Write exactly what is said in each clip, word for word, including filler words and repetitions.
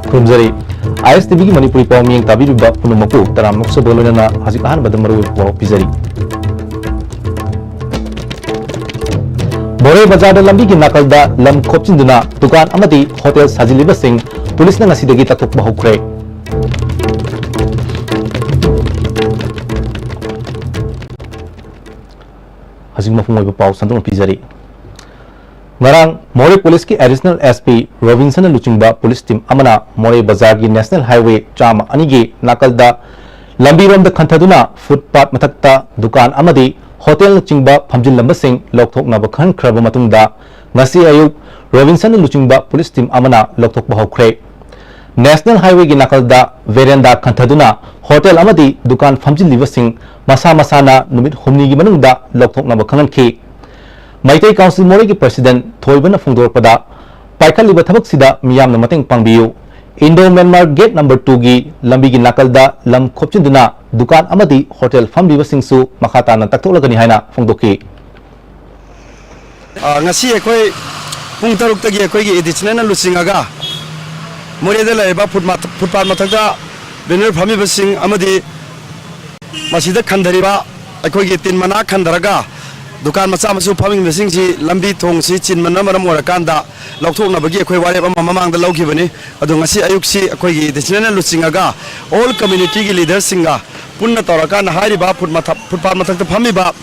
ꯈꯨꯔꯨꯝꯖꯔꯤ꯫ ꯑꯥꯏ ꯑꯦꯁ T ꯚꯤꯒꯤ ꯃꯅꯤꯄꯨꯔꯤ ꯄꯥꯎ ꯃꯤꯠꯌꯦꯡ ꯇꯥꯕꯤꯔꯤꯕ ꯄꯨꯝꯅꯃꯛꯄꯨ ꯇꯔꯥꯝꯅ ꯑꯣꯛꯆꯕꯒ ꯂꯣꯏꯅꯅ ꯍꯧꯖꯤꯛ ꯑꯍꯥꯟꯕꯗ ꯃꯔꯨꯑꯣꯏꯕ ꯄꯥꯎ ꯄꯤꯖꯔꯤ꯫ ꯃꯣꯔꯦ ꯕꯖꯥꯔꯗ ꯂꯝꯕꯤꯒꯤ ꯅꯥꯀꯜꯗ ꯂꯝ ꯈꯣꯞꯆꯤꯟꯗꯨꯅ ꯗꯨꯀꯥꯟ ꯑꯃꯗꯤ ꯍꯣꯇꯦꯜ ꯁꯥꯖꯤꯜꯂꯤꯕꯁꯤꯡ ꯄꯨꯂꯤꯁꯅ ꯉꯁꯤꯗꯒꯤ ꯇꯛꯊꯣꯛꯄ ꯍꯧꯈ꯭ꯔꯦ꯫ ꯍꯧꯖꯤꯛ ꯃꯄꯨꯡ ꯑꯣꯏꯕ ꯄꯥꯎ ꯁꯟꯗꯣꯛꯅ ꯄꯤꯖꯔꯤ꯫ ꯉꯔꯥꯡ ꯃꯣꯔꯦ ꯄꯨꯂꯤꯁꯀꯤ ꯑꯦꯗꯤꯁꯅꯦꯜ ꯑꯦꯁ ꯄꯤ ꯔꯣꯕꯤꯟꯁꯟꯅ ꯂꯨꯆꯤꯡꯕ ꯄꯨꯂꯤꯁ ꯇꯤꯝ ꯑꯃꯅ ꯃꯣꯔꯦ ꯕꯖꯥꯔꯒꯤ ꯅꯦꯁꯅꯦꯜ ꯍꯥꯏꯋꯦ ꯆꯥꯝꯃ ꯑꯅꯤꯒꯤ ꯅꯥꯀꯜꯗ ꯂꯝꯕꯤꯔꯣꯝꯗ ꯈꯟꯊꯗꯨꯅ ꯐꯨꯠꯄꯥꯠ ꯃꯊꯛꯇ ꯗꯨꯀꯥꯟ ꯑꯃꯗꯤ ꯍꯣꯇꯦꯜꯅꯆꯤꯡꯕ ꯐꯝꯖꯤꯜꯂꯝꯕꯁꯤꯡ ꯂꯧꯊꯣꯛꯅꯕ ꯈꯟꯈ꯭ꯔꯕ ꯃꯇꯨꯡꯗ, ꯉꯁꯤ ꯑꯌꯨꯛ ꯔꯣꯕꯤꯟꯁꯟꯅ ꯂꯨꯆꯤꯡꯕ ꯄꯨꯂꯤꯁ ꯇꯤꯝ ꯑꯃꯅ ꯂꯧꯊꯣꯛꯄ ꯍꯧꯈ꯭ꯔꯦ꯫ ꯅꯦꯁꯅꯦꯜ ꯍꯥꯏꯋꯦꯒꯤ ꯅꯥꯀꯜꯗ ꯚꯦꯔꯦꯟꯗꯥ ꯈꯟꯊꯗꯨꯅ ꯍꯣꯇꯦꯜ ꯑꯃꯗꯤ ꯗꯨꯀꯥꯟ ꯐꯝꯖꯤꯜꯂꯤꯕꯁꯤꯡ ꯃꯁꯥ ꯃꯁꯥꯅ ꯅꯨꯃꯤꯠ ꯍꯨꯝꯅꯤꯒꯤ ꯃꯅꯨꯡꯗ ꯂꯧꯊꯣꯛꯅꯕ ꯈꯪꯍꯟꯈꯤ꯫ ꯃꯩꯇꯩ ꯀꯥꯎꯟꯁꯤꯜ ꯃꯣꯔꯦꯒꯤ ꯄ꯭ꯔꯁꯤꯗꯦꯟꯠ ꯊꯣꯏꯕꯅ ꯐꯣꯡꯗꯣꯔꯛꯄꯗ, ꯄꯥꯏꯈꯠꯂꯤꯕ ꯊꯕꯛꯁꯤꯗ ꯃꯤꯌꯥꯝꯅ ꯃꯇꯦꯡ ꯄꯥꯡꯕꯤꯌꯨ꯫ ꯏꯟꯗꯣ ꯃ꯭ꯌꯥꯟꯃꯥꯔ ꯒꯦꯠ ꯅꯝꯕꯔ ꯇꯨꯒꯤ ꯂꯝꯕꯤꯒꯤ ꯅꯥꯀꯜꯗ ꯂꯝ ꯈꯣꯞꯆꯤꯟꯗꯨꯅ ꯗꯨꯀꯥꯟ ꯑꯃꯗꯤ ꯍꯣꯇꯦꯜ ꯐꯝꯂꯤꯕꯁꯤꯡꯁꯨ ꯃꯈꯥ ꯇꯥꯅ ꯇꯛꯊꯣꯛꯂꯒꯅꯤ ꯍꯥꯏꯅ ꯐꯣꯡꯗꯣꯛꯈꯤ꯫ ꯑ, ꯉꯁꯤ ꯑꯩꯈꯣꯏ ꯄꯨꯡ ꯇꯔꯨꯛꯇꯒꯤ ꯑꯩꯈꯣꯏꯒꯤ ꯑꯦꯗꯤꯁꯅꯦꯜꯅ ꯂꯨꯆꯤꯡꯉꯒ ꯃꯣꯔꯦꯗ ꯂꯩꯔꯤꯕ ꯐꯨꯠ ꯃꯥ-, ꯐꯨꯠꯄꯥꯠ ꯃꯊꯛꯇ ꯕꯦꯅꯔ ꯐꯝꯃꯤꯕꯁꯤꯡ ꯑꯃꯗꯤ ꯃꯁꯤꯗ ꯈꯟꯊꯔꯤꯕ ꯑꯩꯈꯣꯏꯒꯤ ꯇꯤꯟ ꯃꯅꯥ ꯈꯟꯊꯔꯒ ꯗꯨꯀꯥꯟ ꯃꯆꯥ ꯃꯁꯨ ꯐꯝꯃꯤꯕꯁꯤꯡꯁꯤ ꯂꯝꯕꯤ ꯊꯣꯡꯁꯤ ꯆꯤꯟꯕꯅ ꯃꯔꯝ ꯑꯣꯏꯔꯀꯥꯟꯗ ꯂꯧꯊꯣꯛꯅꯕꯒꯤ ꯑꯩꯈꯣꯏ ꯋꯥꯔꯦꯞ ꯑꯃ ꯃꯃꯥꯡꯗ ꯂꯧꯈꯤꯕꯅꯤ꯫ ꯑꯗꯣ ꯉꯁꯤ ꯑꯌꯨꯛꯁꯤ ꯑꯩꯈꯣꯏꯒꯤ ꯑꯦꯗꯤꯁꯅꯦꯜꯅ ꯂꯨꯆꯤꯡꯉꯒ ꯑꯣꯜ ꯀꯝꯃ꯭ꯌꯨꯅꯤꯇꯤꯒꯤ ꯂꯤꯗꯔꯁꯤꯡꯒ ꯄꯨꯟꯅ ꯇꯧꯔꯀꯥꯟꯗ ꯍꯥꯏꯔꯤꯕ ꯐꯨꯠ ꯃꯊꯛ-, ꯐꯨꯠꯄꯥꯠ ꯃꯊꯛꯇ ꯐꯝꯃꯤꯕ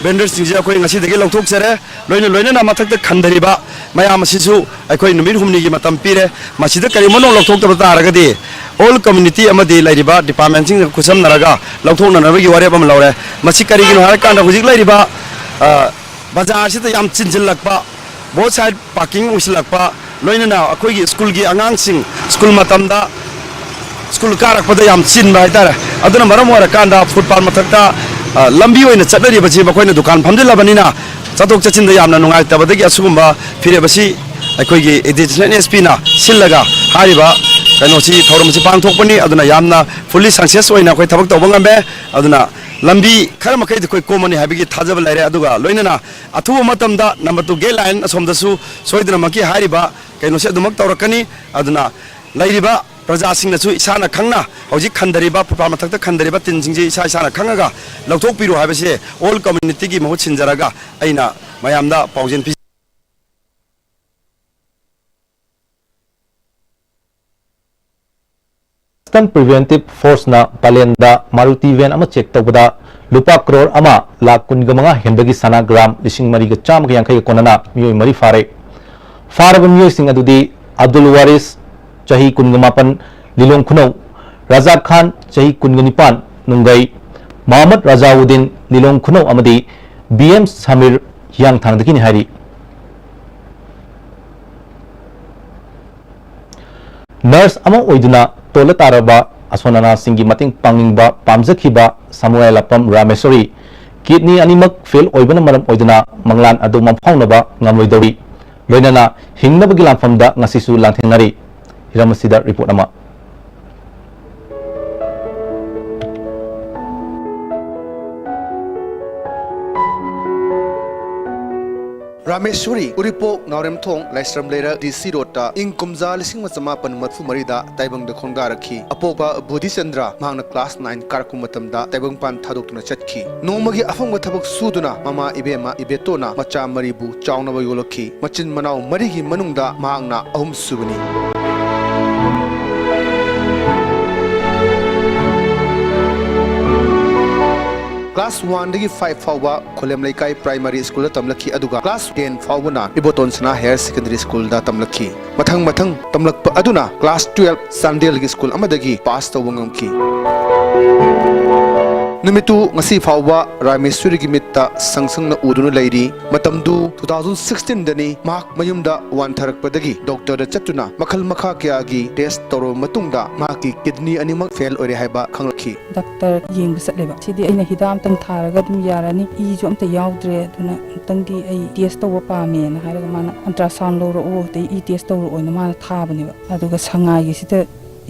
ꯚꯦꯟꯗꯔꯁꯤꯡꯁꯦ ꯑꯩꯈꯣꯏ ꯉꯁꯤꯗꯒꯤ ꯂꯧꯊꯣꯛꯆꯔꯦ꯫ ꯂꯣꯏꯅ ꯂꯣꯏꯅꯅ ꯃꯊꯛꯇ ꯈꯟꯊꯔꯤꯕ ꯃꯌꯥꯝ ꯑꯁꯤꯁꯨ ꯑꯩꯈꯣꯏ ꯅꯨꯃꯤꯠ ꯍꯨꯝꯅꯤꯒꯤ ꯃꯇꯝ ꯄꯤꯔꯦ꯫ ꯃꯁꯤꯗ ꯀꯔꯤꯒꯨꯝꯕ ꯅꯣꯡ ꯂꯧꯊꯣꯛꯇꯕ ꯇꯥꯔꯒꯗꯤ ꯑꯣꯜ ꯀꯝꯃ꯭ꯌꯨꯅꯤꯇꯤ ꯑꯃꯗꯤ ꯂꯩꯔꯤꯕ ꯗꯤꯄꯥꯔꯠꯃꯦꯟꯁꯤꯡꯒ ꯈꯨꯠꯁꯝꯅꯔꯒ ꯂꯧꯊꯣꯛꯅꯅꯕꯒꯤ ꯋꯥꯔꯦꯞ ꯑꯃ ꯂꯧꯔꯦ꯫ ꯃꯁꯤ ꯀꯔꯤꯒꯤꯅꯣ ꯍꯥꯏꯔꯀꯥꯟꯗ ꯍꯧꯖꯤꯛ ꯂꯩꯔꯤꯕ, ꯑ, ꯕꯖꯥꯔꯁꯤꯗ ꯌꯥꯝ ꯆꯤꯟꯁꯤꯜꯂꯛꯄ, ꯕꯣꯠ ꯁꯥꯏꯠ ꯄꯥꯔꯀꯤꯡ ꯑꯣꯏꯁꯤꯜꯂꯛꯄ, ꯂꯣꯏꯅꯅ ꯑꯩꯈꯣꯏꯒꯤ ꯁ꯭ꯀꯨꯜꯒꯤ ꯑꯉꯥꯡꯁꯤꯡ ꯁ꯭ꯀꯨꯜ ꯃꯇꯝꯗ ꯁ꯭ꯀꯨꯜ ꯀꯥꯔꯛꯄꯗ ꯌꯥꯝ ꯆꯤꯟꯕ ꯍꯥꯏꯇꯥꯔꯦ꯫ ꯑꯗꯨꯅ ꯃꯔꯝ ꯑꯣꯏꯔꯀꯥꯟꯗ ꯐꯨꯠꯄꯥꯠ ꯃꯊꯛꯇ ꯑ, ꯂꯝꯕꯤ ꯑꯣꯏꯅ ꯆꯠꯅꯔꯤꯕꯁꯤ ꯃꯈꯣꯏꯅ ꯗꯨꯀꯥꯟ ꯐꯝꯖꯤꯜꯂꯕꯅꯤꯅ ꯆꯠꯊꯣꯛ ꯆꯠꯁꯤꯟꯗ ꯌꯥꯝꯅ ꯅꯨꯡꯉꯥꯏꯇꯕꯗꯒꯤ ꯑꯁꯤꯒꯨꯝꯕ ꯐꯤꯔꯦꯞ ꯑꯁꯤ ꯑꯩꯈꯣꯏꯒꯤ ꯑꯦꯗꯤꯁꯅꯦꯜ ꯑꯦꯁ ꯄꯤꯅ ꯁꯤꯜꯂꯒ ꯍꯥꯏꯔꯤꯕ ꯀꯩꯅꯣꯁꯤ, ꯊꯧꯔꯝ ꯑꯁꯤ ꯄꯥꯡꯊꯣꯛꯄꯅꯤ꯫ ꯑꯗꯨꯅ ꯌꯥꯝꯅ fully success ꯑꯣꯏꯅ ꯑꯩꯈꯣꯏ ꯊꯕꯛ ꯇꯧꯕ ꯉꯝꯃꯦ꯫ ꯑꯗꯨꯅ ꯂꯝꯕꯤ ꯈꯔ ꯃꯈꯩꯗꯤ ꯑꯩꯈꯣꯏ ꯀꯣꯝꯃꯅꯤ ꯍꯥꯏꯕꯒꯤ ꯊꯥꯖꯕ ꯂꯩꯔꯦ꯫ ꯑꯗꯨꯒ ꯂꯣꯏꯅꯅ ꯑꯊꯨꯕ ꯃꯇꯝꯗ number two gate line ꯑꯁꯣꯝꯗꯁꯨ ꯁꯣꯏꯗꯅꯃꯛꯀꯤ ꯍꯥꯏꯔꯤꯕ ꯀꯩꯅꯣꯁꯦ ꯑꯗꯨꯃꯛ ꯇꯧꯔꯛꯀꯅꯤ꯫ ꯑꯗꯨꯅ ꯂꯩꯔꯤꯕ ꯄ꯭ꯔꯖꯥꯁꯤꯡꯅꯁꯨ ꯏꯁꯥꯅ ꯈꯪꯅ ꯍꯧꯖꯤꯛ ꯈꯟꯗꯔꯤꯕ, ꯐꯨꯠꯄꯥꯠ ꯃꯊꯛꯇ ꯈꯟꯗꯔꯤꯕ ꯇꯤꯟꯁꯤꯡꯁꯦ ꯏꯁꯥ ꯏꯁꯥꯅ ꯈꯪꯉꯒ ꯂꯧꯊꯣꯛꯄꯤꯔꯨ ꯍꯥꯏꯕꯁꯦ all communityꯒꯤ ꯃꯍꯨꯠ ꯁꯤꯟꯖꯔꯒ ꯑꯩꯅ ꯃꯌꯥꯝꯗ ꯄꯥꯎꯖꯦꯜ ꯄꯤ꯫ Western Preventive Forceꯅ ꯄꯂꯦꯟꯗ Maruti van ꯑꯃ check ꯇꯧꯕꯗ ꯂꯨꯄꯥ ꯀ꯭ꯔꯣꯔ ꯑꯃ ꯂꯥꯈ ꯀꯨꯟꯒ ꯃꯉꯥ ꯍꯦꯟꯕꯒꯤ ꯁꯅꯥ ꯒ꯭ꯔꯥꯝ ꯂꯤꯁꯤꯡ ꯃꯔꯤꯒ ꯆꯥꯝꯃꯒ ꯌꯥꯡꯈꯩꯒ ꯀꯣꯟꯅꯅ ꯃꯤꯑꯣꯏ ꯃꯔꯤ ꯐꯥꯔꯦ꯫ ꯐꯥꯔꯕ ꯃꯤꯑꯣꯏꯁꯤꯡ ꯑꯗꯨꯗꯤ ꯑꯕꯗꯨꯜ ꯋꯥꯔꯤꯁ, ꯆꯍꯤ ꯀꯨꯟꯒ ꯃꯥꯄꯟ, ꯂꯤꯂꯣꯡ ꯈꯨꯅꯧ, ꯔꯥꯖꯥ ꯈꯥꯟ, ꯆꯍꯤ ꯀꯨꯟꯒ ꯅꯤꯄꯥꯟ, ꯅꯨꯡꯒꯩ, ꯃꯍꯃꯗ ꯔꯥꯖꯥꯎꯗꯤꯟ, ꯂꯤꯂꯣꯡ ꯈꯨꯅꯧ, ꯑꯃꯗꯤ ꯕꯤ ꯑꯦꯝ ꯁꯃꯤꯔ, ꯍꯤꯌꯥꯡꯊꯥꯡꯗꯒꯤꯅꯤ ꯍꯥꯏꯔꯤ꯫ Nurse ꯑꯃ ꯑꯣꯏꯗꯨꯅ ꯇꯣꯜꯂ ꯇꯥꯔꯕ ꯑꯁꯣꯟ ꯑꯅꯥꯁꯤꯡꯒꯤ ꯃꯇꯦꯡ ꯄꯥꯡꯅꯤꯡꯕ ꯄꯥꯝꯖꯈꯤꯕ ꯁꯃꯨꯔꯥꯏ ꯂꯥꯄꯝ ꯔꯥꯃꯦꯁꯣꯔꯤ kidney ꯑꯅꯤꯃꯛ fail ꯑꯣꯏꯕꯅ ꯃꯔꯝ ꯑꯣꯏꯗꯨꯅ ꯃꯪꯂꯥꯟ ꯑꯗꯨ ꯃꯪꯐꯥꯎꯅꯕ ꯉꯝꯂꯣꯏꯗꯧꯔꯤ꯫ ꯂꯣꯏꯅꯅ ꯍꯤꯡꯅꯕꯒꯤ ꯂꯥꯟꯐꯝꯗ ꯉꯁꯤꯁꯨ ꯂꯥꯟꯊꯦꯡꯅꯔꯤ꯫ ꯍꯤꯔꯝ ꯑꯁꯤꯗ report ꯑꯃ꯫ ꯔꯥꯃꯦꯁ꯭ꯋꯔꯤ, ꯎꯔꯤꯄꯣꯛ, ꯅꯥꯎꯔꯦꯝꯊꯣꯡ, ꯂꯥꯏꯁ꯭ꯔꯝ ꯂꯩꯔꯛ, ꯗꯤ ꯁꯤ ꯔꯣꯗꯇ ꯏꯪ ꯀꯨꯝꯖꯥ ꯂꯤꯁꯤꯡ ꯑꯃ ꯆꯃꯥꯄꯟ ꯃꯔꯤꯐꯨ ꯃꯔꯤꯗ ꯇꯥꯏꯕꯪꯗ ꯈꯣꯡꯗꯥꯔꯛꯈꯤ꯫ ꯑꯄꯣꯛꯄ ꯕꯨꯙꯤꯆꯟꯗ꯭ꯔ ꯃꯍꯥꯛꯅ class nine ꯀꯥꯔꯛꯄ ꯃꯇꯝꯗ ꯇꯥꯏꯕꯪꯄꯥꯟ ꯊꯥꯗꯣꯛꯇꯨꯅ ꯆꯠꯈꯤ꯫ ꯅꯣꯡꯃꯒꯤ ꯑꯐꯪꯕ ꯊꯕꯛ ꯁꯨꯗꯨꯅ ꯃꯃꯥ ꯏꯕꯦꯝꯃ ꯏꯕꯦꯇꯣꯅ ꯃꯆꯥ ꯃꯔꯤꯕꯨ ꯆꯥꯎꯅꯕ ꯌꯣꯛꯂꯛꯈꯤ꯫ ꯃꯆꯤꯟ ꯃꯅꯥꯎ ꯃꯔꯤꯒꯤ ꯃꯅꯨꯡꯗ ꯃꯍꯥꯛꯅ ꯑꯍꯨꯝꯁꯨꯕꯅꯤ꯫ Class one ꯗꯒꯤ five ꯐꯥꯎꯕ ꯈꯨꯂꯦꯝ ꯂꯩꯀꯥꯏ Primary School ꯗ ꯇꯝꯂꯛꯈꯤ, ꯑꯗꯨꯒ class ten ꯐꯥꯎꯕꯅ ꯏꯕꯣꯇꯣꯟ ꯁꯅꯥ Higher Secondary School ꯗ ꯇꯝꯂꯛꯈꯤ꯫ ꯃꯊꯪ ꯃꯊꯪ ꯇꯝꯂꯛꯄ ꯑꯗꯨꯅ class twelve ꯆꯥꯟꯗꯦꯜꯒꯤ school ꯑꯃꯗꯒꯤ pass ꯇꯧꯕ ꯉꯝꯈꯤ꯫ ꯅꯨꯃꯤꯠꯇꯨ ꯉꯁꯤ ꯐꯥꯎꯕ ꯔꯥꯃꯦꯁ꯭ꯋꯔꯤꯒꯤ ꯃꯤꯠꯇ ꯁꯪ ꯁꯪꯅ ꯎꯗꯨꯅ ꯂꯩꯔꯤ꯫ ꯃꯇꯝꯗꯨ two thousand sixteen ꯗꯅꯤ꯫ ꯃꯍꯥꯛ ꯃꯌꯨꯝꯗ ꯋꯥꯟꯊꯔꯛꯄꯗꯒꯤ ꯗꯣꯛꯇꯔꯗ ꯆꯠꯇꯨꯅ ꯃꯈꯜ ꯃꯈꯥ ꯀꯌꯥꯒꯤ ꯇꯦꯁ ꯇꯧꯔꯕ ꯃꯇꯨꯡꯗ ꯃꯍꯥꯛꯀꯤ ꯀꯤꯗꯅꯤ ꯑꯅꯤꯃꯛ ꯐꯦꯜ ꯑꯣꯏꯔꯦ ꯍꯥꯏꯕ ꯈꯪꯂꯛꯈꯤ꯫ ꯗꯥꯛꯇꯔ ꯌꯦꯡꯕ ꯆꯠꯂꯦꯕ꯫ ꯁꯤꯗꯤ ꯑꯩꯅ ꯍꯤꯗꯥꯛ ꯑꯝꯇꯪ ꯊꯥꯔꯒ ꯑꯗꯨꯝ ꯌꯥꯔꯅꯤ, ꯏꯁꯨ ꯑꯝꯇ ꯌꯥꯎꯗ꯭ꯔꯦ, ꯑꯗꯨꯅ ꯑꯃꯨꯛꯇꯪꯗꯤ ꯑꯩ ꯇꯦꯁ ꯇꯧꯕ ꯄꯥꯝꯃꯦꯅ ꯍꯥꯏꯔꯒ ꯃꯥꯅ ꯑꯜꯇ꯭ꯔꯥꯁꯥꯎꯟ ꯂꯧꯔꯛꯑꯣ, ꯑꯗꯩ ꯏ ꯇꯦꯁ ꯇꯧꯔꯛꯑꯣꯅ ꯃꯥꯅ ꯊꯥꯕꯅꯦꯕ꯫ ꯑꯗꯨꯒ ꯁꯉꯥꯏꯒꯤꯁꯤꯗ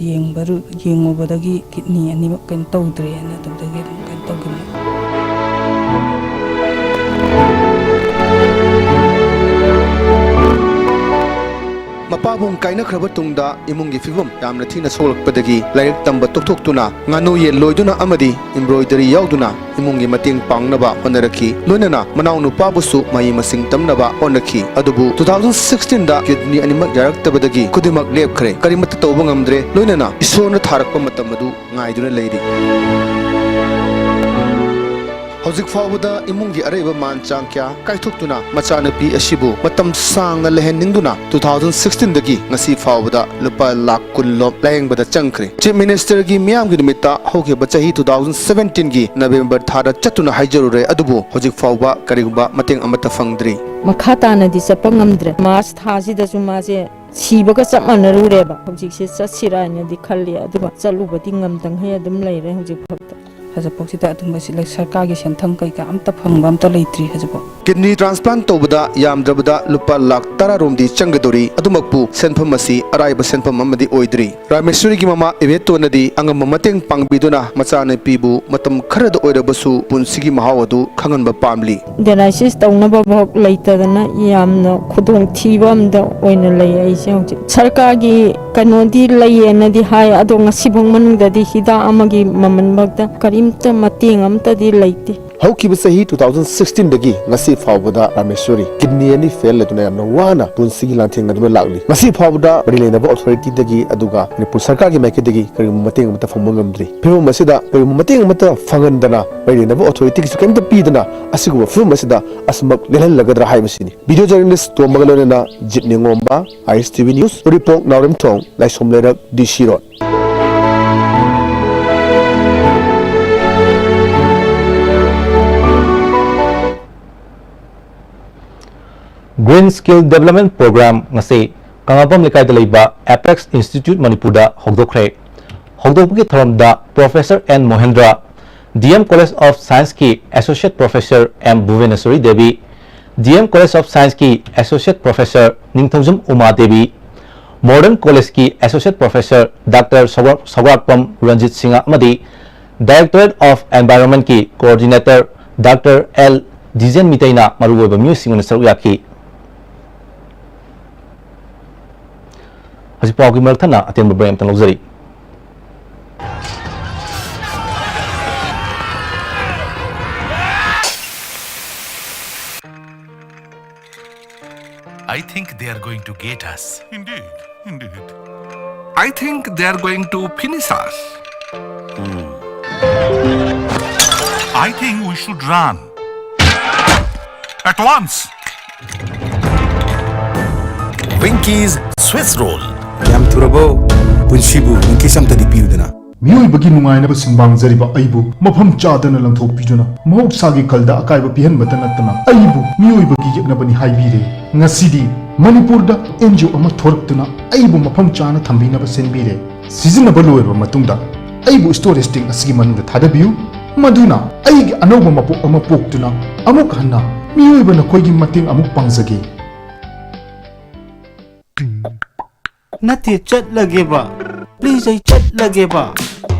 ꯌꯦꯡꯕꯔꯨ-, ꯌꯦꯡꯉꯨꯕꯗꯒꯤ ꯀꯤꯗꯅꯤ ꯑꯅꯤꯃꯛ ꯀꯩꯅꯣ ꯇꯧꯗ꯭ꯔꯦꯅ ꯑꯗꯨꯗꯒꯤ ꯑꯗꯨꯝ ꯀꯩꯅꯣ ꯇꯧꯈꯤꯕꯅꯦ꯫ ꯃꯄꯥꯕꯨꯡ ꯀꯥꯏꯅꯈ꯭ꯔꯕ ꯇꯨꯡꯗ ꯏꯃꯨꯡꯒꯤ ꯐꯤꯕꯝ ꯌꯥꯝꯅ ꯊꯤꯅ ꯁꯣꯛꯂꯛꯄꯗꯒꯤ ꯂꯥꯏꯔꯤꯛ ꯇꯝꯕ ꯇꯣꯛꯊꯣꯛꯇꯨꯅ ꯉꯥꯅꯨ ꯌꯦꯟ ꯂꯣꯏꯗꯨꯅ ꯑꯃꯗꯤ embroidery ꯌꯥꯎꯗꯨꯅ ꯏꯃꯨꯡꯒꯤ ꯃꯇꯦꯡ ꯄꯥꯡꯅꯕ ꯍꯣꯠꯅꯔꯛꯈꯤ꯫ ꯂꯣꯏꯅꯅ ꯃꯅꯥꯎꯅꯨꯄꯥꯕꯨꯁꯨ ꯃꯍꯩ ꯃꯁꯤꯡ ꯇꯝꯅꯕ ꯍꯣꯠꯅꯈꯤ꯫ ꯑꯗꯨꯕꯨ two thousand sixteen ꯗ ꯀꯤꯗꯅꯤ ꯑꯅꯤꯃꯛ ꯌꯥꯔꯛꯇꯕꯗꯒꯤ ꯈꯨꯗꯤꯡꯃꯛ ꯂꯦꯞꯈ꯭ꯔꯦ꯫ ꯀꯔꯤꯃꯠꯇ ꯇꯧꯕ ꯉꯝꯗ꯭ꯔꯦ꯫ ꯂꯣꯏꯅꯅ ꯏꯁꯣꯔꯅ ꯊꯥꯔꯛꯄ ꯃꯇꯝ ꯑꯗꯨ ꯉꯥꯏꯗꯨꯅ ꯂꯩꯔꯤ꯫ ꯍꯧꯖꯤꯛ ꯐꯥꯎꯕꯗ ꯏꯃꯨꯡꯒꯤ ꯑꯔꯩꯕ ꯃꯥꯟ ꯆꯥꯡ ꯀꯌꯥ ꯀꯥꯏꯊꯣꯛꯇꯨꯅ ꯃꯆꯥꯅꯨꯄꯤ ꯑꯁꯤꯕꯨ ꯃꯇꯝ ꯁꯥꯡꯅ ꯂꯩꯍꯟꯅꯤꯡꯗꯨꯅ two thousand sixteen ꯗꯒꯤ ꯉꯁꯤ ꯐꯥꯎꯕꯗ ꯂꯨꯄꯥ ꯂꯥꯈ ꯀꯨꯟ ꯂꯣꯝ ꯂꯥꯌꯦꯡꯕꯗ ꯆꯪꯈ꯭ꯔꯦ꯫ Chief Minister ꯒꯤ ꯃꯤꯌꯥꯝꯒꯤ ꯅꯨꯃꯤꯠꯇ ꯍꯧꯈꯤꯕ ꯆꯍꯤ two thousand seventeen ꯒꯤ November ꯊꯥꯗ ꯆꯠꯇꯨꯅ ꯍꯥꯏꯖꯔꯨꯔꯦ, ꯑꯗꯨꯕꯨ ꯍꯧꯖꯤꯛ ꯐꯥꯎꯕ ꯀꯔꯤꯒꯨꯝꯕ ꯃꯇꯦꯡ ꯑꯃꯠꯇ ꯐꯪꯗ꯭ꯔꯤ꯫ ꯃꯈꯥ ꯇꯥꯅꯗꯤ ꯆꯠꯄ ꯉꯝꯗ꯭ꯔꯦ꯫ March ꯊꯥꯁꯤꯗꯁꯨ ꯃꯥꯁꯦ ꯁꯤꯕꯒ ꯆꯞ ꯃꯥꯟꯅꯔꯨꯔꯦꯕ꯫ ꯍꯧꯖꯤꯛꯁꯦ ꯆꯠꯁꯤꯔꯥ ꯍꯥꯏꯅꯗꯤ ꯈꯜꯂꯤ, ꯑꯗꯨꯒ ꯆꯠꯂꯨꯕꯗꯤ ꯉꯝꯗꯉꯩ ꯑꯗꯨꯝ ꯂꯩꯔꯦ ꯍꯧꯖꯤꯛ ꯐꯥꯎꯗ꯫ ꯍꯧꯖꯤꯛꯐꯥꯎꯁꯤꯗ ꯑꯗꯨꯝꯕꯁꯤ ꯂꯩ-, ꯁꯔꯀꯥꯔꯒꯤ ꯁꯦꯟꯊꯪ ꯀꯩꯀꯥ ꯑꯝꯇ ꯐꯪꯕ ꯑꯝꯇ ꯂꯩꯇ꯭ꯔꯤ ꯍꯧꯖꯤꯛꯐꯥꯎ꯫ Kidney transplant ꯇꯧꯕꯗ ꯌꯥꯝꯗ꯭ꯔꯕꯗ ꯂꯨꯄꯥ ꯂꯥꯈ ꯇꯔꯥ ꯔꯣꯝꯗꯤ ꯆꯪꯒꯗꯧꯔꯤ꯫ ꯑꯗꯨꯃꯛꯄꯨ ꯁꯦꯟꯐꯝ ꯑꯁꯤ ꯑꯔꯥꯏꯕ ꯁꯦꯟꯐꯝ ꯑꯃꯗꯤ ꯑꯣꯏꯗ꯭ꯔꯤ꯫ ꯔꯥꯃꯦꯁ꯭ꯋꯔꯤꯒꯤ ꯃꯃꯥ ꯏꯕꯦꯇꯣꯅꯗꯤ ꯑꯉꯝꯕ ꯃꯇꯦꯡ ꯄꯥꯡꯕꯤꯗꯨꯅ ꯃꯆꯥꯅꯨꯄꯤꯕꯨ ꯃꯇꯝ ꯈꯔꯗ ꯑꯣꯏꯔꯕꯁꯨ ꯄꯨꯟꯁꯤꯒꯤ ꯃꯍꯥꯎ ꯑꯗꯨ ꯈꯪꯍꯟꯕ ꯄꯥꯝꯂꯤ꯫ Dialysis ꯇꯧꯅꯕ ꯐꯥꯎ ꯂꯩꯇꯗꯅ ꯌꯥꯝꯅ ꯈꯨꯗꯣꯡꯊꯤꯕ ꯑꯝꯗ ꯑꯣꯏꯅ ꯂꯩ ꯑꯩꯁꯦ ꯍꯧꯖꯤꯛ꯫ ꯁꯔꯀꯥꯔꯒꯤ ꯀꯩꯅꯣꯗꯤ ꯂꯩꯌꯦꯅꯗꯤ ꯍꯥꯏ, ꯑꯗꯣ ꯉꯁꯤꯐꯥꯎ ꯃꯅꯨꯡꯗꯗꯤ ꯍꯤꯗꯥꯛ ꯑꯃꯒꯤ ꯃꯃꯜ ꯐꯥꯎꯗ ꯀꯔꯤꯝꯇ ꯃꯇꯦꯡ ꯑꯝꯇꯗꯤ ꯂꯩꯇꯦ꯫ ꯍꯧꯈꯤꯕ ꯆꯍꯤ two thousand sixteen ꯗꯒꯤ ꯉꯁꯤ ꯐꯥꯎꯕꯗ ꯔꯥꯃꯦꯁ꯭ꯋꯔꯤ ꯀꯤꯗꯅꯤ ꯑꯅꯤ ꯐꯦꯜ ꯂꯩꯗꯨꯅ ꯌꯥꯝꯅ ꯋꯥꯅ ꯄꯨꯟꯁꯤꯒꯤ ꯂꯥꯟꯊꯦꯡꯅꯗꯨꯅ ꯂꯥꯛꯂꯤ꯫ ꯃꯁꯤ ꯐꯥꯎꯕꯗ ꯃꯔꯤ ꯂꯩꯅꯕ ꯑꯣꯊꯣꯔꯤꯇꯤꯗꯒꯤ ꯑꯗꯨꯒ ꯃꯅꯤꯄꯨꯔ ꯁꯔꯀꯥꯔꯒꯤ ꯃꯥꯏꯀꯩꯗꯒꯤ ꯀꯔꯤꯒꯨꯝꯕ ꯃꯇꯦꯡ ꯑꯃꯠꯇ ꯐꯪꯕ ꯉꯝꯗ꯭ꯔꯤ꯫ ꯐꯤꯕꯝ ꯑꯁꯤꯗ ꯀꯔꯤꯒꯨꯝꯕ ꯃꯇꯦꯡ ꯑꯃꯠꯇ ꯐꯪꯍꯟꯗꯅ ꯃꯔꯤ ꯂꯩꯅꯕ ꯑꯣꯊꯣꯔꯤꯇꯤꯒꯤꯁꯨ ꯀꯔꯤꯝꯇ ꯄꯤꯗꯅ ꯑꯁꯤꯒꯨꯝꯕ ꯐꯤꯕꯝ ꯑꯁꯤꯗ ꯑꯁꯨꯃꯛ ꯂꯦꯜꯍꯜꯂꯒꯗ꯭ꯔꯥ ꯍꯥꯏꯕꯁꯤꯅꯤ꯫ Video journalist ꯇꯣꯝꯕꯒ ꯂꯣꯏꯅꯅ ꯖꯤꯠ ꯅꯤꯉꯣꯝꯕ, I S T V News, ꯎꯔꯤꯄꯣꯛ ꯅꯥꯎꯔꯦꯝꯊꯣꯡ, ꯂꯥꯏꯁ꯭ꯔꯝ ꯂꯩꯔꯛ, D C Road꯫ Skill Development Program ꯉꯁꯤ ꯀꯪꯂꯥꯄꯝ ꯂꯩꯀꯥꯏꯗ ꯂꯩꯕ Apex Institute ꯃꯅꯤꯄꯨꯔꯗ ꯍꯧꯗꯣꯛꯈ꯭ꯔꯦ꯫ ꯍꯧꯗꯣꯛꯄꯒꯤ ꯊꯧꯔꯝꯗ Professor N ꯃꯣꯍꯦꯟꯗ꯭ꯔ, D M College of Science ꯀꯤ Associate Professor M ꯚꯨꯕꯅꯦꯁ꯭ꯋꯔꯤ Devi, D M College of Science ꯀꯤ Associate Professor ꯅꯤꯡꯊꯧꯖꯝ ꯎꯃꯥ Devi, Modern College ꯀꯤ Associate Professor Doctor ꯁꯧꯒ꯭ꯔꯥꯛ-, ꯁꯧꯒ꯭ꯔꯥꯛꯄꯝ Ranjit Singh ꯑꯃꯗꯤ Directorate of Environment ꯀꯤ Coordinator Doctor L ꯗꯤꯖꯦꯟ ꯃꯤꯇꯩꯅ ꯃꯔꯨꯑꯣꯏꯕ ꯃꯤꯑꯣꯏꯁꯤꯡ ꯑꯣꯏꯅ ꯁꯔꯨꯛ ꯌꯥꯈꯤ꯫ ꯍꯧꯖꯤꯛ ꯄꯥꯎꯒꯤ ꯃꯔꯛ ꯊꯠꯅ ꯑꯇꯦꯟꯕ break ꯑꯃꯇꯪ ꯂꯧꯖꯔꯤ꯫ I think they are going to get us. Indeed, indeed. I think they are going to finish us. I think we should run. At once. Winkies Swiss Roll. ꯌꯥꯝ ꯊꯨꯔꯕꯣ? ꯄꯨꯟꯁꯤꯕꯨ Winkies ꯑꯝꯇꯗꯤ ꯄꯤꯌꯨꯗꯅ꯫ ꯃꯤꯑꯣꯏꯕꯒꯤ ꯅꯨꯡꯉꯥꯏꯅꯕ ꯁꯨꯝꯕꯥꯡꯖꯔꯤꯕ ꯑꯩꯕꯨ ꯃꯐꯝ ꯆꯥꯗꯅ ꯂꯪꯊꯣꯛꯄꯤꯗꯨꯅ ꯃꯍꯧꯁꯥꯒꯤ ꯈꯜꯗ ꯑꯀꯥꯏꯕ ꯄꯤꯍꯟꯕꯇ ꯅꯠꯇꯅ ꯑꯩꯕꯨ ꯃꯤꯑꯣꯏꯕꯒꯤ ꯌꯦꯛꯅꯕꯅꯤ ꯍꯥꯏꯕꯤꯔꯦ꯫ ꯉꯁꯤꯗꯤ ꯃꯅꯤꯄꯨꯔꯗ N G O ꯑꯃ ꯊꯣꯔꯛꯇꯨꯅ ꯑꯩꯕꯨ ꯃꯐꯝ ꯆꯥꯅ ꯊꯝꯕꯤꯅꯕ ꯁꯤꯟꯕꯤꯔꯦ꯫ ꯁꯤꯖꯤꯟꯅꯕ ꯂꯣꯏꯔꯕ ꯃꯇꯨꯡꯗ ꯑꯩꯕꯨ storage tank ꯑꯁꯤꯒꯤ ꯃꯅꯨꯡꯗ ꯊꯥꯗꯕꯤꯌꯨ, ꯃꯗꯨꯅ ꯑꯩꯒꯤ ꯑꯅꯧꯕ ꯃꯄꯣꯛ ꯑꯃ ꯄꯣꯛꯇꯨꯅ ꯑꯃꯨꯛ ꯍꯟꯅ ꯃꯤꯑꯣꯏꯕ ꯅꯈꯣꯏꯒꯤ ꯃꯇꯦꯡ ꯑꯃꯨꯛ ꯄꯥꯡꯖꯒꯦ꯫ ꯅꯠꯇꯦ, ꯆꯠꯂꯒꯦꯕ꯫ Please, ꯑꯩ ꯆꯠꯂꯒꯦꯕ꯫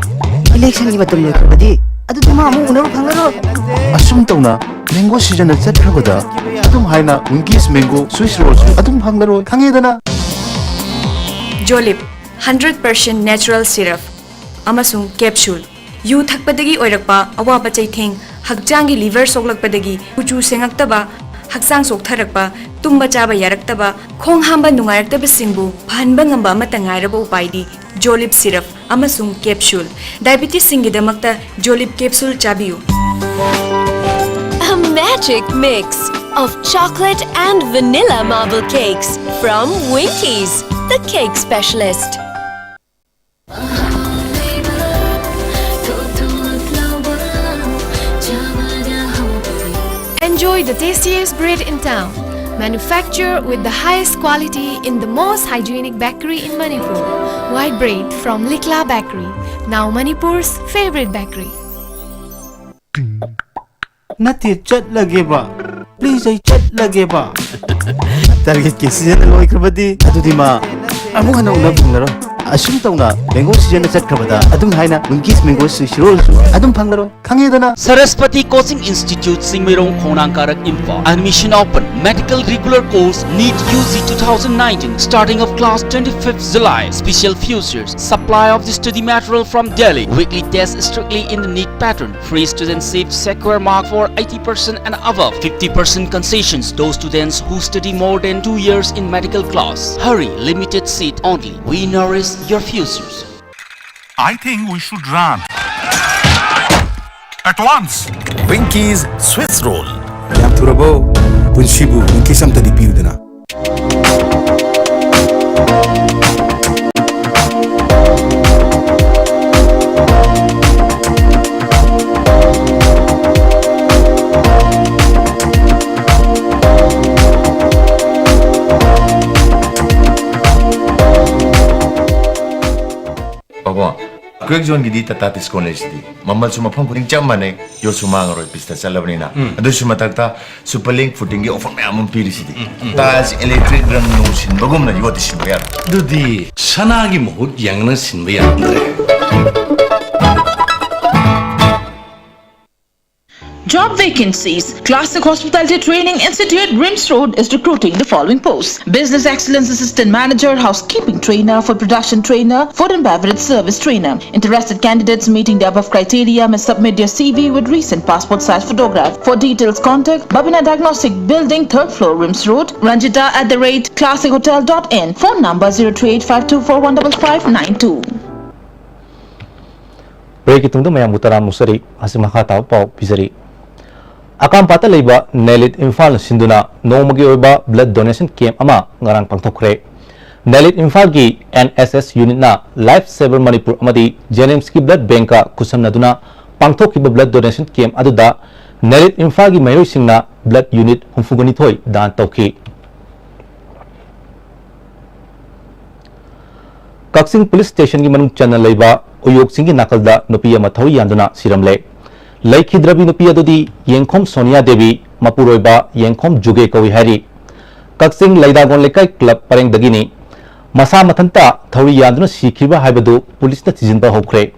Election ꯒꯤ ꯃꯇꯝ ꯂꯣꯏꯈ꯭ꯔꯕꯗꯤ ꯑꯗꯨꯗꯤ ꯃꯥ ꯑꯃꯨꯛ ꯎꯅꯕ ꯐꯪꯉꯔꯣꯏ꯫ ꯑꯁꯨꯝ ꯇꯧꯅ mango season ꯅ ꯆꯠꯈ꯭ꯔꯕꯗ ꯑꯗꯨꯝ ꯍꯥꯏꯅ Winkies Mango Swiss Roll ꯁꯨ ꯑꯗꯨꯝ ꯐꯪꯂꯔꯣꯏ, ꯈꯪꯉꯦꯗꯅ? Jolib, hundred percent natural syrup ꯑꯃꯁꯨꯡ capsule꯫ ꯌꯨ ꯊꯛꯄꯗꯒꯤ ꯑꯣꯏꯔꯛꯄ ꯑꯋꯥꯕ ꯆꯩꯊꯦꯡ, ꯍꯛꯆꯥꯡꯒꯤ liver ꯁꯣꯛꯂꯛꯄꯗꯒꯤ ꯀꯨꯆꯨ ꯁꯦꯡꯉꯛꯇꯕ, ꯍꯛꯆꯥꯡ ꯆꯣꯛꯊꯔꯛꯄ, ꯇꯨꯝꯕ ꯆꯥꯕ ꯌꯥꯔꯛꯇꯕ, ꯈꯣꯡ ꯍꯥꯝꯕ ꯅꯨꯡꯉꯥꯏꯔꯛꯇꯕꯁꯤꯡꯕꯨ ꯐꯍꯟꯕ ꯉꯝꯕ ꯑꯃꯠꯇ ꯉꯥꯏꯔꯕ ꯎꯄꯥꯏꯗꯤ Jolib syrup ꯑꯃꯁꯨꯡ capsule꯫ Diabetes ꯁꯤꯡꯒꯤꯗꯃꯛꯇ Jolib capsule ꯆꯥꯕꯤꯌꯨ꯫ A magic mix of chocolate and vanilla marble cakes from Winkies, the cake specialist. Enjoy the tastiest bread in town. Manufacture with the highest quality in the most hygienic bakery in Manipur. White bread from Likla Bakery, now Manipur's favorite bakery. ꯅꯠꯇꯦ, ꯆꯠꯂꯒꯦꯕ꯫ Please, ꯑꯩ ꯆꯠꯂꯒꯦꯕ꯫ Target ꯀꯤ season ꯂꯣꯏꯈ꯭ꯔꯕꯗꯤ ꯑꯗꯨꯗꯤ ꯃꯥ ꯑꯃꯨꯛ ꯍꯟꯅ ꯎꯅꯕ ꯐꯪꯂꯔꯣꯏ꯫ ꯑꯁꯨꯝ ꯇꯧꯅ mango season ꯆꯠꯈ꯭ꯔꯕꯗ ꯑꯗꯨꯝ ꯍꯥꯏꯅ Winkies mango ꯁꯤꯔꯣꯜꯁꯨ ꯑꯗꯨꯝ ꯐꯪꯂꯔꯣꯏ꯫ ꯈꯪꯉꯦꯗꯅ? Saraswati Coaching Institute, ꯆꯤꯡꯃꯩꯔꯣꯡ, ꯈꯣꯡꯅꯥꯡ ꯀꯥꯔꯛ, Imphal. Admission open. Medical regular course, NEET U G two thousand nineteen. Starting of class twenty-fifth July. Special futures. Supply of the study material from Delhi. Weekly test strictly in the NEET pattern. Free student seat, secure mark for eighty percent and above. Fifty percent concessions. Those students who study more than two years in medical class. Hurry, limited seat only. We nourish your futures. I think we should run. At once. Winkies Swiss Roll. ꯌꯥꯝ ꯊꯨꯔꯕꯣ? ꯄꯨꯟꯁꯤꯕꯨ Winkies ꯑꯝꯇꯗꯤ ꯄꯤꯌꯨꯗꯅ꯫ ꯄꯥꯕꯣ, Quakezone ꯒꯤꯗꯤ Tata Tiscon ꯂꯩꯁꯤꯗꯤ꯫ ꯃꯃꯜꯁꯨ ꯃꯐꯝ ꯈꯨꯗꯤꯡ ꯆꯞ ꯃꯥꯟꯅꯩ, ꯌꯣꯠꯁꯨ ꯃꯥꯡꯉꯔꯣꯏ ꯄꯤꯁꯇ ꯆꯠꯂꯕꯅꯤꯅ꯫ ꯑꯗꯨꯁꯨ ꯃꯊꯛꯇ Super Link footing ꯒꯤ offer ꯃꯌꯥꯝ ꯑꯃ ꯄꯤꯔꯤꯁꯤꯗꯤ꯫ Tiles, electric ꯔꯪ ꯅꯨꯡ ꯁꯤꯟꯕꯒꯨꯝꯅ ꯌꯣꯠꯇꯤ ꯁꯤꯟꯕ ꯌꯥꯔꯣꯏ꯫ ꯑꯗꯨꯗꯤ ꯁꯅꯥꯒꯤ ꯃꯍꯨꯠ ꯌꯦꯡꯉꯅ ꯁꯤꯟꯕ ꯌꯥꯔꯝꯗ꯭ꯔꯦ꯫ Job vacancies. Classic Hospitality Training Institute, RIMS Road, is recruiting the following posts: Business Excellence Assistant Manager, Housekeeping Trainer, Food Production Trainer, Food and Beverage Service Trainer. Interested candidates meeting the above criteria may submit your C V with recent passport size photograph. For details, contact Babina Diagnostic Building, third floor, RIMS Road, Ranjita at the rate classic hotel dot in. Phone number zero three eight five two four one five five nine two. Break ꯀꯤ ꯇꯨꯡꯗ ꯃꯌꯥꯝꯕꯨ ꯇꯔꯥꯝꯅ ꯑꯣꯛꯆꯔꯤ꯫ ꯍꯧꯖꯤꯛ ꯃꯈꯥ ꯇꯥꯕ ꯄꯥꯎ ꯄꯤꯖꯔꯤ꯫ ꯑꯀꯥꯝꯄꯥꯠꯇ ꯂꯩꯕ ꯅꯦꯂꯤꯠ ꯏꯝꯐꯥꯜꯅ ꯁꯤꯟꯗꯨꯅ ꯅꯣꯡꯃꯒꯤ ꯑꯣꯏꯕ blood donation camp ꯑꯃ ꯉꯔꯥꯡ ꯄꯥꯡꯊꯣꯛꯈ꯭ꯔꯦ꯫ ꯅꯦꯂꯤꯠ ꯏꯝꯐꯥꯜꯒꯤ N S S unit ꯅ Life Saver Manipur ꯑꯃꯗꯤ JNIMS ꯀꯤ blood bank ꯀ ꯈꯨꯠꯁꯝꯅꯗꯨꯅ ꯄꯥꯡꯊꯣꯛꯈꯤꯕ blood donation camp ꯑꯗꯨꯗ ꯅꯦꯔꯤꯠ ꯏꯝꯐꯥꯜꯒꯤ ꯃꯍꯩꯔꯣꯏꯁꯤꯡꯅ blood unit ꯍꯨꯝꯐꯨꯒ ꯅꯤꯊꯣꯏ ꯗꯥꯟ ꯇꯧꯈꯤ꯫ ꯀꯛꯆꯤꯡ ꯄꯨꯂꯤꯁ ꯁ꯭ꯇꯦꯁꯟꯒꯤ ꯃꯅꯨꯡ ꯆꯟꯅ ꯂꯩꯕ ꯎꯌꯣꯛꯁꯤꯡꯒꯤ ꯅꯥꯀꯜꯗ ꯅꯨꯄꯤ ꯑꯃ ꯊꯧꯔꯤ ꯌꯥꯟꯗꯨꯅ ꯁꯤꯔꯝꯂꯦ꯫ ꯂꯩꯈꯤꯗ꯭ꯔꯕꯤ ꯅꯨꯄꯤ ꯑꯗꯨꯗꯤ ꯌꯦꯡꯈꯣꯝ ꯁꯣꯅꯤꯌꯥ ꯗꯦꯕꯤ, ꯃꯄꯨꯔꯣꯏꯕ ꯌꯦꯡꯈꯣꯝ ꯖꯨꯒꯦ ꯀꯧꯏ ꯍꯥꯏꯔꯤ꯫ ꯀꯛꯆꯤꯡ ꯂꯩꯗꯥꯒꯣꯟ ꯂꯩꯀꯥꯏ ꯀ꯭ꯂꯕ ꯄꯔꯦꯡꯗꯒꯤꯅꯤ꯫ ꯃꯁꯥ ꯃꯊꯟꯇ ꯊꯧꯔꯤ ꯌꯥꯟꯗꯨꯅ ꯁꯤꯈꯤꯕ ꯍꯥꯏꯕꯗꯨ ꯄꯨꯂꯤꯁꯅ ꯊꯤꯖꯤꯟꯕ ꯍꯧꯈ꯭ꯔꯦ꯫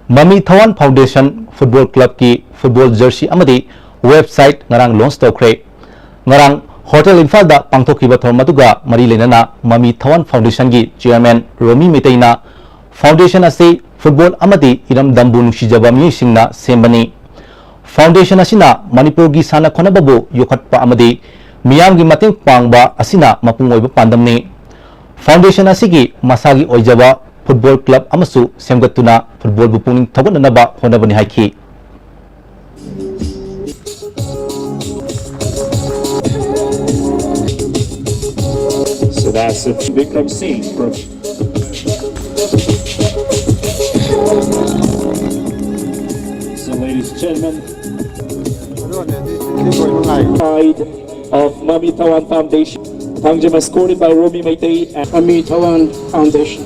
ꯃꯃꯤ ꯊꯋꯥꯟ ꯐꯥꯎꯟꯗꯦꯁꯟ ꯐꯨꯠꯕꯣꯜ ꯀ꯭ꯂꯕꯀꯤ ꯐꯨꯠꯕꯣꯜ ꯖꯔꯁꯤ ꯑꯃꯗꯤ ꯋꯦꯕꯁꯥꯏꯠ ꯉꯔꯥꯡ ꯂꯣꯟꯆ ꯇꯧꯈ꯭ꯔꯦ꯫ ꯉꯔꯥꯡ ꯍꯣꯇꯦꯜ ꯏꯝꯐꯥꯜꯗ ꯄꯥꯡꯊꯣꯛꯈꯤꯕ ꯊꯧꯔꯝ ꯑꯗꯨꯒ ꯃꯔꯤ ꯂꯩꯅꯅ ꯃꯃꯤ ꯊꯋꯥꯟ ꯐꯥꯎꯟꯗꯦꯁꯟꯒꯤ ꯆꯤꯌꯔꯃꯦꯟ ꯔꯣꯃꯤ ꯃꯩꯇꯩꯅ ꯐꯥꯎꯟꯗꯦꯁꯟ ꯑꯁꯤ ꯐꯨꯠꯕꯣꯜ ꯑꯃꯗꯤ ꯏꯔꯝꯗꯝꯕꯨ ꯅꯨꯡꯁꯤꯖꯕ ꯃꯤꯑꯣꯏꯁꯤꯡꯅ ꯁꯦꯝꯕꯅꯤ꯫ ꯐꯥꯎꯟꯗꯦꯁꯟ ꯑꯁꯤꯅ ꯃꯅꯤꯄꯨꯔꯒꯤ ꯁꯥꯟꯅ ꯈꯣꯠꯅꯕꯕꯨ ꯌꯣꯛꯈꯠꯄ ꯑꯃꯗꯤ ꯃꯤꯌꯥꯝꯒꯤ ꯃꯇꯦꯡ ꯄꯥꯡꯕ ꯑꯁꯤꯅ ꯃꯄꯨꯡ ꯑꯣꯏꯕ ꯄꯥꯟꯗꯝꯅꯤ꯫ ꯐꯥꯎꯟꯗꯦꯁꯟ ꯑꯁꯤꯒꯤ ꯃꯁꯥꯒꯤ ꯑꯣꯏꯖꯕ ꯐꯨꯠꯕꯣꯜ ꯀ꯭ꯂꯕ ꯑꯃꯁꯨ ꯁꯦꯝꯒꯠꯇꯨꯅ ꯐꯨꯠꯕꯣꯜꯕꯨ ꯄꯨꯛꯅꯤꯡ ꯊꯧꯒꯠꯅꯅꯕ ꯍꯣꯠꯅꯕꯅꯤ ꯍꯥꯏꯈꯤ꯫ So that's it. Bikram Singh from. So, ladies and gentlemen, side of Mami Thawan Foundation, Thangjam, escorted by Romi Meitei and Mami Thawan Foundation.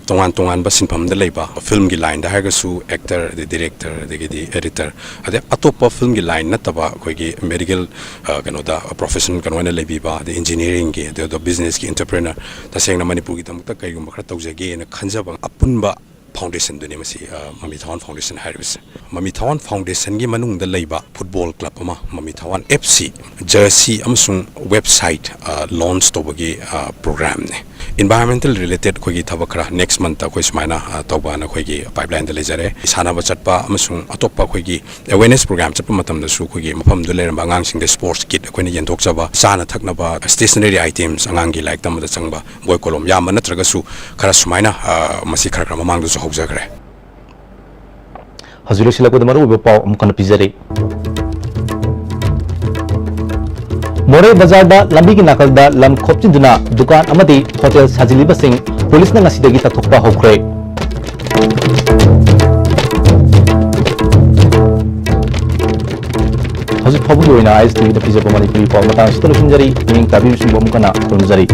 ꯇꯣꯉꯥꯟ ꯇꯣꯉꯥꯟꯕ ꯁꯤꯟꯐꯝꯗ ꯂꯩꯕ, ꯐꯤꯜꯝꯒꯤ ꯂꯥꯏꯟꯗ ꯍꯥꯏꯔꯒꯁꯨ ꯑꯦꯛꯇꯔ, ꯑꯗꯩ ꯗꯤꯔꯦꯛꯇꯔ, ꯑꯗꯒꯤꯗꯤ ꯑꯦꯗꯤꯇꯔ, ꯑꯗꯩ ꯑꯇꯣꯞꯄ ꯐꯤꯜꯝꯒꯤ ꯂꯥꯏꯟ ꯅꯠꯇꯕ ꯑꯩꯈꯣꯏꯒꯤ ꯃꯦꯗꯤꯀꯦꯜ, ꯑ, ꯀꯩꯅꯣꯗ ꯄ꯭ꯔꯣꯐꯦꯁꯟ ꯀꯩꯅꯣ ꯑꯣꯏꯅ ꯂꯩꯕꯤꯕ, ꯑꯗꯩ ꯏꯟꯖꯤꯅꯤꯌꯥꯔꯤꯡꯒꯤ, ꯑꯗꯩ ꯑꯗꯣ ꯕꯤꯖꯤꯅꯦꯁꯀꯤ ꯑꯦꯟꯇꯔꯄ꯭ꯔꯦꯅꯔ, ꯇꯁꯦꯡꯅ ꯃꯅꯤꯄꯨꯔꯒꯤꯗꯃꯛꯇ ꯀꯔꯤꯒꯨꯝꯕ ꯈꯔ ꯇꯧꯖꯒꯦꯅ ꯈꯟꯖꯕ ꯑꯄꯨꯟꯕ ꯐꯥꯎꯟꯗꯦꯁꯟꯗꯨꯅꯤ ꯃꯁꯤ, ꯑ, ꯃꯃꯤ ꯊꯋꯥꯟ ꯐꯥꯎꯟꯗꯦꯁꯟ ꯍꯥꯏꯔꯤꯕꯁꯦ꯫ ꯃꯃꯤ ꯊꯋꯥꯟ ꯐꯥꯎꯟꯗꯦꯁꯟꯒꯤ ꯃꯅꯨꯡꯗ ꯂꯩꯕ ꯐꯨꯠꯕꯣꯜ ꯀ꯭ꯂꯕ ꯑꯃ, ꯃꯃꯤ ꯊꯋꯥꯟ ꯑꯦꯐ ꯁꯤ, ꯖꯔꯁꯤ ꯑꯃꯁꯨꯡ ꯋꯦꯕꯁꯥꯏꯠ, ꯑ, ꯂꯣꯟꯆ ꯇꯧꯕꯒꯤ, ꯑ, ꯄ꯭ꯔꯣꯒ꯭ꯔꯥꯝꯅꯦ꯫ ꯏꯟꯚꯥꯏꯔꯣꯟꯃꯦꯟꯇꯦꯜ ꯔꯤꯂꯦꯇꯦꯗ ꯑꯩꯈꯣꯏꯒꯤ ꯊꯕꯛ ꯈꯔ ꯅꯦꯛꯁ ꯃꯟꯠꯇ ꯑꯩꯈꯣꯏ ꯁꯨꯃꯥꯏꯅ, ꯑ, ꯇꯧꯕ ꯍꯥꯏꯅ ꯑꯩꯈꯣꯏꯒꯤ ꯄꯥꯏꯞꯂꯥꯏꯟꯗ ꯂꯩꯖꯔꯦ꯫ ꯁꯥꯟꯅꯕ ꯆꯠꯄ ꯑꯃꯁꯨꯡ ꯑꯇꯣꯞꯄ ꯑꯩꯈꯣꯏꯒꯤ ꯑꯦꯋꯦꯔꯅꯦꯁ ꯄ꯭ꯔꯣꯒ꯭ꯔꯥꯝ ꯆꯠꯄ ꯃꯇꯝꯗꯁꯨ ꯑꯩꯈꯣꯏꯒꯤ ꯃꯐꯝꯗꯨꯗ ꯂꯩꯔꯝꯕ ꯑꯉꯥꯡꯁꯤꯡꯗ ꯁ꯭ꯄꯣꯔꯠꯁ ꯀꯤꯠ ꯑꯩꯈꯣꯏꯅ ꯌꯦꯟꯊꯣꯛꯆꯕ, ꯆꯥꯅ ꯊꯛꯅꯕ, ꯁ꯭ꯇꯦꯁꯅꯔꯤ ꯑꯥꯏꯇꯦꯝꯁ, ꯑꯉꯥꯡꯒꯤ ꯂꯥꯏꯔꯤꯛ ꯇꯝꯕꯗ ꯆꯪꯕ ꯕꯣꯏ ꯀꯣꯂꯣꯝ ꯌꯥꯝꯕ ꯅꯠꯇ꯭ꯔꯒꯁꯨ ꯈꯔ ꯁꯨꯃꯥꯏꯅ, ꯑ, ꯃꯁꯤ ꯈꯔ ꯈꯔ ꯃꯃꯥꯡꯗꯁꯨ ꯍꯧꯖꯈ꯭ꯔꯦ꯫ ꯍꯧꯖꯤꯛ ꯂꯣꯏꯁꯤꯜꯂꯛꯄꯗ ꯃꯔꯨꯑꯣꯏꯕ ꯄꯥꯎ ꯑꯃꯨꯛ ꯍꯟꯅ ꯄꯤꯖꯔꯤ꯫ ꯃꯣꯔꯦ ꯕꯖꯥꯔꯗ ꯂꯝꯕꯤꯒꯤ ꯅꯥꯀꯜꯗ ꯂꯝ ꯈꯣꯞꯆꯤꯟꯗꯨꯅ ꯗꯨꯀꯥꯟ ꯑꯃꯗꯤ ꯍꯣꯇꯦꯜ ꯁꯥꯖꯤꯜꯂꯤꯕꯁꯤꯡ ꯄꯨꯂꯤꯁꯅ ꯉꯁꯤꯗꯒꯤ ꯇꯥꯊꯣꯛꯄ ꯍꯧꯈ꯭ꯔꯦ꯫ ꯍꯧꯖꯤꯛ ꯐꯥꯎꯕꯒꯤ ꯑꯣꯏꯅ ꯑꯥꯏ ꯑꯦꯁ ꯇꯤ ꯚꯤꯗ ꯄꯤꯖꯕ ꯃꯅꯤꯄꯨꯔꯤ ꯄꯥꯎ ꯃꯇꯥꯡ ꯑꯁꯤꯗ ꯂꯣꯏꯁꯤꯟꯖꯔꯤ꯫ ꯃꯤꯠꯌꯦꯡ ꯇꯥꯕꯤꯕꯁꯤꯡꯕꯨ ꯑꯃꯨꯛ ꯍꯟꯅ ꯈꯨꯔꯨꯝꯖꯔꯤ꯫